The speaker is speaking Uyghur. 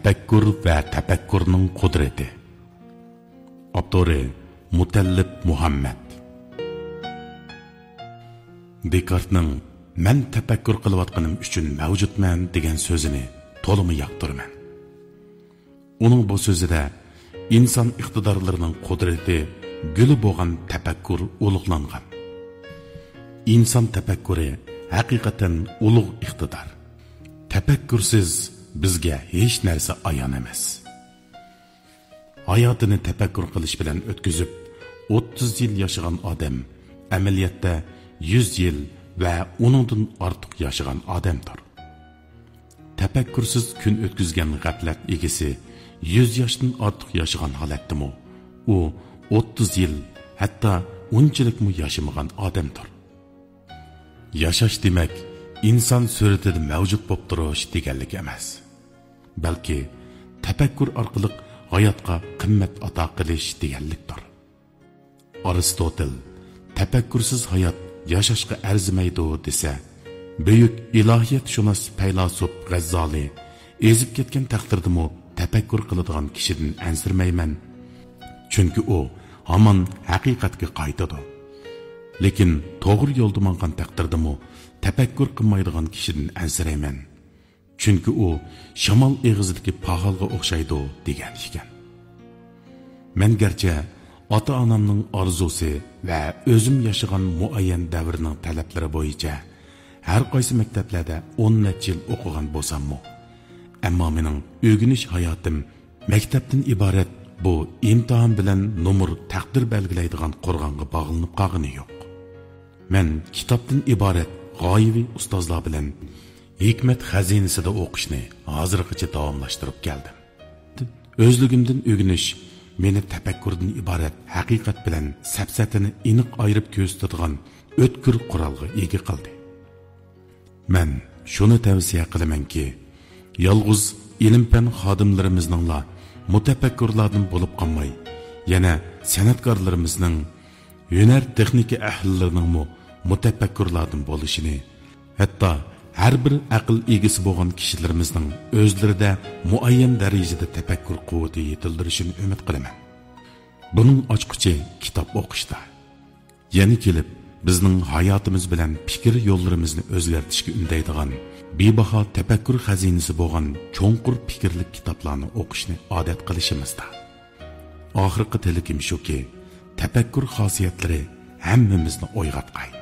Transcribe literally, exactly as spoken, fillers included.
تەپەككۇر ۋە تەپەككۇرنىڭ قۇدرىتى. ئاپتورى مۇتەللىپ مۇھەممەد. دېكارتنىڭ «مەن تەپەككۇر قىلىۋاتقىنىم ئۈچۈن مەۋجۇتمەن» دېگەن سۆزىنى تولىمۇ ياقتۇرىمەن. ئۇنىڭ بۇ سۆزىدە ئىنسان ئىقتىدارلىرىنىڭ قۇدرىتى گۈلى بولغان تەپەككۇر ئۇلۇغلانغان. ئىنسان تەپەككۇرى ھەقىقەتەن ئۇلۇغ ئىقتىدار. تەپەككۇرسىز بىزگە ھېچ نەرسە ئايان ئەمەس. ھاياتىنى تەپەككۇر قىلىش بىلەن ئۆتكۈزۈپ، ئوتتۇز يىل ياشىغان ئادەم ئەمەلىيەتتە يۈز يىل ۋە ئۇنىڭدىن ئارتۇق ياشىغان ئادەمدۇر. تەپەككۇرسىز كۈن ئۆتكۈزگەن غەپلەت ئىگىسى يۈز ياشتىن ئارتۇق ياشىغان ھالەتتىمۇ، ئۇ ئوتتۇز يىل، ھەتتا ئۇنچىلىكمۇ ياشىمىغان ئادەمدۇر. ياشاش دېمەك، ئىنسان سۈرىتىدە مەۋجۇت بولۇپ تۇرۇش دېگەنلىك ئەمەس. بەلكى تەپەككۇر ئارقىلىق ھاياتقا قىممەت ئاتا قىلىش دېگەنلىكتۇر. ئارستوتېل «تەپەككۇرسىز ھايات ياشاشقا ئەرزىمەيدۇ» دېسە، بۈيۈك ئىلاھىيەتشۇناس پەيلاسوپ غەززالى «ئېزىپ كەتكەن تەقدىردىمۇ تەپەككۇر قىلىدىغان كىشىدىن ئەنسىرىمەيمەن، چۈنكى ئۇ ھامان ھەقىقەتكە قايتىدۇ. لېكىن توغرا يولدا ماڭغان تەقدىردىمۇ تەپەككۇر قىلمايدىغان كىشىدىن ئەنسىرەيمەن، چۈنكى ئۇ شامال ئېغىزىدىكى پاخالغا ئوخشايدۇ» دېگەن ئىكەن. مەن گەرچە ئاتا-ئانامنىڭ ئارزۇسى ۋە ئۆزۈم ياشىغان مۇئەييەن دەۋرنىڭ تەلەپلىرى بويىچە ھەر قايسى مەكتەپلەردە ئون نەچچە يىل ئوقۇغان بولساممۇ، ئەمما مېنىڭ ئۆگىنىش ھاياتىم مەكتەپتىن ئىبارەت بۇ ئىمتىھان بىلەن نومۇر تەقدىر بەلگىلەيدىغان قورغانغا باغلىنىپ قالغىنى يوق. مەن كىتابتىن ئىبارەت غايىۋى ئۇستازلار بىلەن ھېكمەت خەزىنىسىدە ئوقۇشنى ھازىرغىچە داۋاملاشتۇرۇپ كەلدىم. ئۆزلۈكۈمدىن ئۆگىنىش مېنى تەپەككۇردىن ئىبارەت ھەقىقەت بىلەن سەپسەتىنى ئېنىق ئايرىپ كۆرسىتىدىغان ئۆتكۈر قورالغا ئىگە قىلدى. مەن شۇنى تەۋسىيە قىلىمەنكى، يالغۇز ئىلىم-پەن خادىملىرىمىزنىڭلا مۇتەپەككۇرلاردىن بولۇپ قالماي، يەنە سەنئەتكارلىرىمىزنىڭ، ھۈنەر-تېخنىكا ئەھلىلىرىنىڭمۇ مۇتەپەككۇرلاردىن بولۇشىنى، ھەتتا ھەر بىر ئەقىل ئىگىسى بولغان كىشىلىرىمىزنىڭ ئۆزلىرىدە مۇئەييەن دەرىجىدە تەپەككۇر قۇۋۋىتى يېتىلدۈرۈشىنى ئۈمىد قىلىمەن. بۇنىڭ ئاچقۇچى كىتاب ئوقۇشتا. يەنە كېلىپ، بىزنىڭ ھاياتىمىز بىلەن پىكىر يوللىرىمىزنى ئۆزگەرتىشكە ئۈندەيدىغان بىباھا تەپەككۇر خەزىنىسى بولغان چوڭقۇر پىكىرلىك كىتابلارنى ئوقۇشنى ئادەت قىلىشىمىزدا. ئاخىرقى تىلىكىم شۇكى، تەپەككۇر خاسىيەتلىرى ھەممىمىزنى ئويغاتقاي.